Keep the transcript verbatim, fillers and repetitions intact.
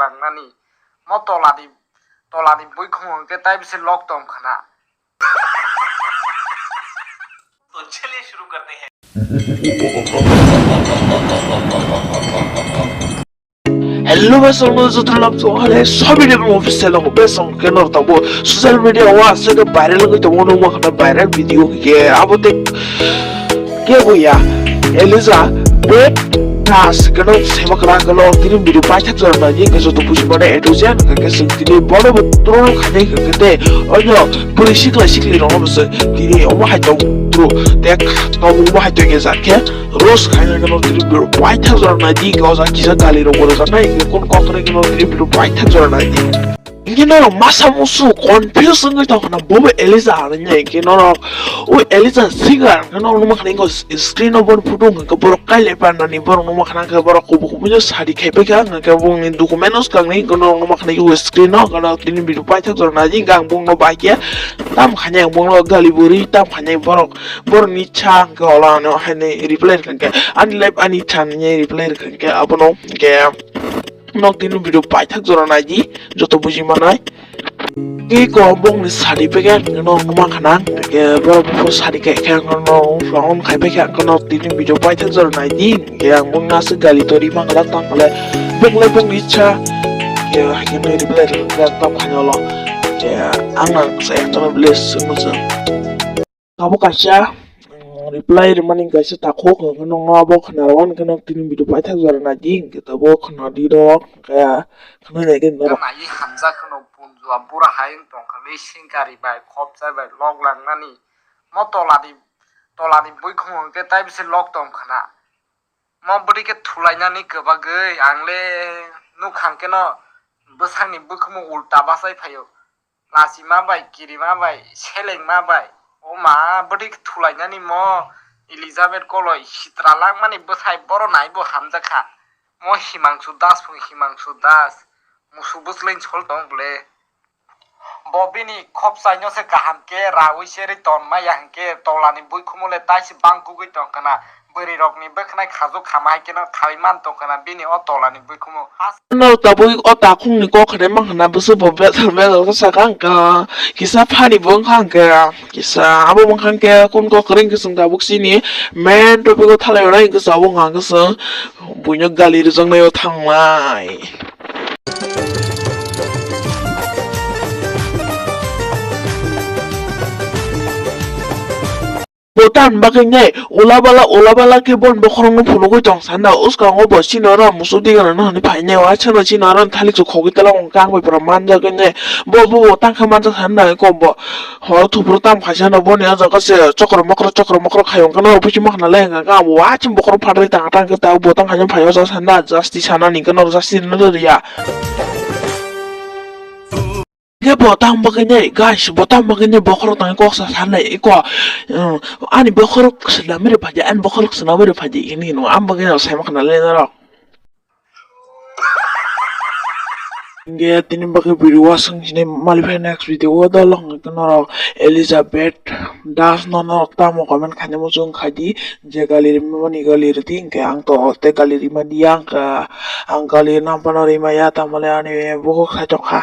Tangnani mo tolani tolani bui khumung ke tai bisi lok tong khana. Hello, bes ang joto lam so hale sobi de office lo bes ang ke nor tabo social media wa se ke viral ko tabo no ma khana viral video ke abo te ke bo ya Eliza bet das ke no sema kala ke lo tini video paithak jora na ye ke joto buji mane A to Z ke ke sing tini bono bo tro khane ke te onyo puri sikla sikli rong bo se tini omo hai tong tro te ka omo hai tong ke ja ke Rose khaina gano tini biro paithak jora nai di, gaoja kisa gali rok bo rwjaknai, hingke kon kok rwgwi no tini biro paithak jora nai di. Hingke norok masa musu confuse wngwi tongkha na, bobo Eliza hinwi hingke norok o Eliza singer hingke norok nukma khana ingo screen o boni photo hingke borok kailai panda ni borok nukma khana hingke borok kubu kubu no sadi khai paikha hingke bongni document no swkangni hingke norok nukma khana o screen o hingke norok tini biro paithak jora nai di hingke ang bongno bai khe tam khainai ang bongno gali bwrwi tam khainai borok. Borokni cha hwnkhe olo ano haino reply rwkha hwnkhe ani life ani cha hinwi reply rwkha hwnkhe abono hwnkhe nok tini video paithak jora naidi joto buji manai. Tei ko bongni certificate no numa khana hwnkhe borok buphuru sadi khe khe no phone khai pai khe nok tini video paithak jora naidi hwnkhe ang bongno aswk gali tori mangala tangkhle bongle bongni cha hwnkhe haino reply rwkha tam khaino olo hwnkhe ang nang sa ekta village swngno chwng. Abo kaisa, mm, reply rwmani kaisa takhuk, hwnkhe nokno abo khwnarwani hwnkhe nok tini video paithak jora naidi, hwnkhe tabuk khwnadi rok, hwnkhe khwnai naikhe norok. Nai hamjak kheno punjua bura hai wng tongkha, singkari bai, khopchai bai, lok langmani. Mo tolani, tolani bui khumung hwnkhe tai bisi lok tongkha na. Mo bwrwi khe thulainani kwbagwi ang le nukha hwnkhe no bwsakni bwkhumu ulta bachai phaio. Lachima bai, kirima bai, selengma bai. O ma, bwtwi thulainani mo Elizabeth koloi sitra langmani bwsai boro naibo hamjakha. Mo Himangshu Das phung Himangshu Das. Musu bwsleng sol tong bwle. Bo bini khopchaino se kaham khe raui serwi ton maya hwnkhe tolani bui khumule taisi bangkugwi tongkhana. Bwrwi rokni bwkhnai khajuk khama hai kheno khaui man tongkhana bini o tolani bui khumu. No tabuk o takhukni kok hwnwi mankha na bwswk bo bethal bethal khe sakha hwnkha kisa funny bo wngkha hwnkhe kisa abo wngkha hwnkhe kun kok kwrwi hwnkhe chwng tabuk chini main topic o thalai rwnai hwnkhe tabuk wngkha hwnkhe chwng buino gali rwjaknai o thangnai. Bo tam bagwi nai, ula bala, ula bala khe bon bokhorokno phunugwi tong sana, uskango bo chini oro musuk digana no hwnwi phainai, o achano chini oro thalik su khogwi tala wng kang bai pura manjagwi nai, bo, bo, bo tang khe manjak sana nai kom bo, horo thupuru tam khaisa no boni o jaga se chokro mokro, chokro mokro khai wng khe no bisingo khna lai wng kha, bo achim bokhorok phatri tang tang khe ta bo tang khaisa phai o jaga sana, justice sana ni khe no justice no rwya. Khe bo tang bagwi nai, guys, bo tang bagwi nai bokhorok tangwi kok sa sanai, iko, um, ani bokhorok swnamwi rw phaidi, ani bokhorok swnamwi rw phaidi, hini hino, ang bagwi no saima khna le norok. Hingke tini bagwi video o aswk hinwi maliphai next video o dol wngkha norok Elizabeth Das no norok tamo comment khainai muchung khaidi je gali rimani gali rwdi hingke ang to tei gali rima diya hingke ang gali nampano rimaya tamole ani bukhuk saitok kha.